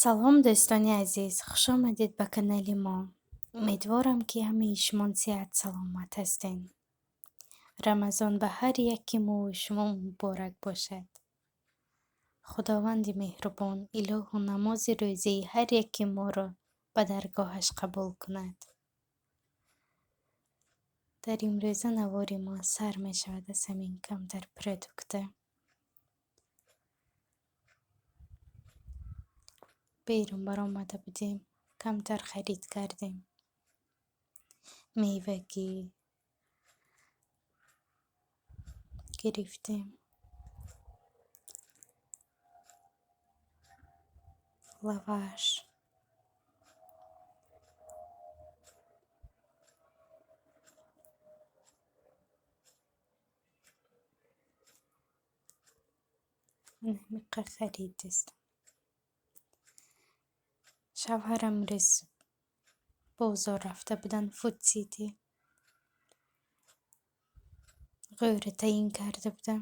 Салом, дӯстони азиз, хушомадед ба канали мо. Умедворам, ки ҳамаи шумо сиҳат саломат ҳастед. Рамазон ба ҳар яки мову шумо муборак бошад. Худованди меҳрубон илоҳу намози рӯзаи ҳар яки моро ба даргоҳаш қабул кунад. Дар имрӯза навори мо сар мешавад аз ҳамин камтар продукта. Берун баромада будем, камтар харид кардем. Мевагӣ гирифтем. Лаваш. Ҳамиқа харид, дӯстон. Шавҳарам имрӯз бозор рафта буданд, Фуд Сити. Ғӯра таъин карда будам.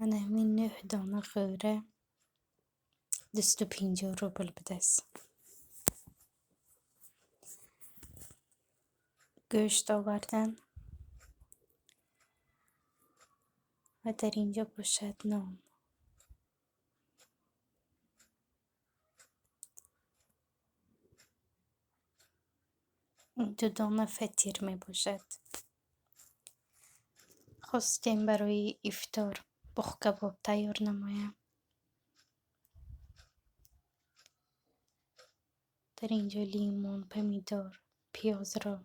Ана ҳамин 9 дона ғӯра 250 рубл будааст. Гӯшт овардан ва дар инҷо бошад нон. Ду дона фатир мебошад. Хостем барои ифтор буғкабоб тайёр намоям. Дар инҷо лимон, помидор, пиёзро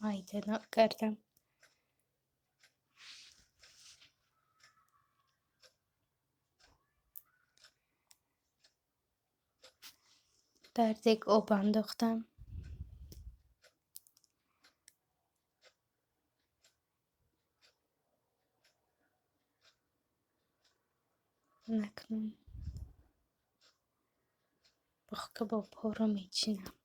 майда кардам. Дар дег об андохтам. Акнун буғкабобҳоро мечинам.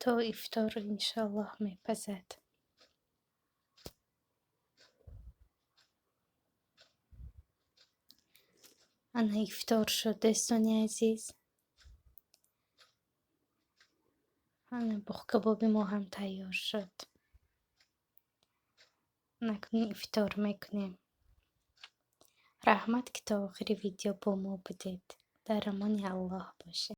То ифтор иншоаллоҳ мепазад. Ана ифтор шуд, дӯстони азиз. Ана буғкабоби мо ҳам тайёр шуд. Акнун ифтор мекунем. Раҳмат, ки то охири видео бо мо будед. Дар амони Аллоҳ бошед.